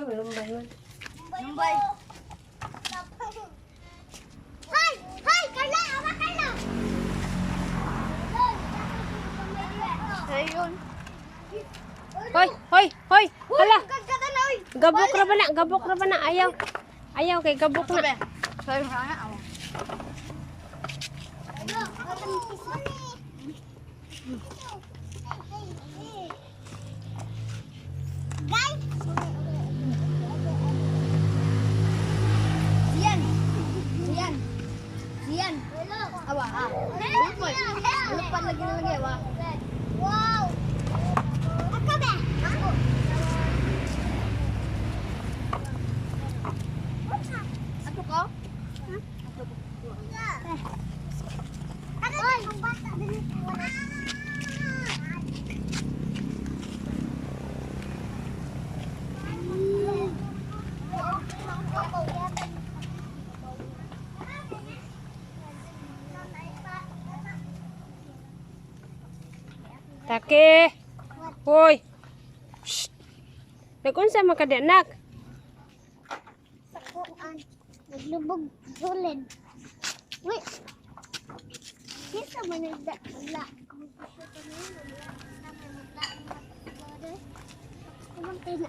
Oh, lumbay man. Lumbay. Hay! Hay! Carla! Awa, Carla! Ayun. Hoy, hoy, hoy. Hala. Gagata na, oy! Gabok ra ba na? Gabok ra ba na? Ayaw. Ayaw kay gabok na. Sorry, mga awa. Guys! Siyan! Siyan! Siyan! Awa, ah. Lupan lagi na lagi, awa. Wow! Ako ba? Ako. Ato ka? Ano ang bata? Take. Hoy. Shh. Nagunsa man ka di, anak? Sakuan. Naglubog sulid. Wait. Kinsa man nagdala? Kumantay na.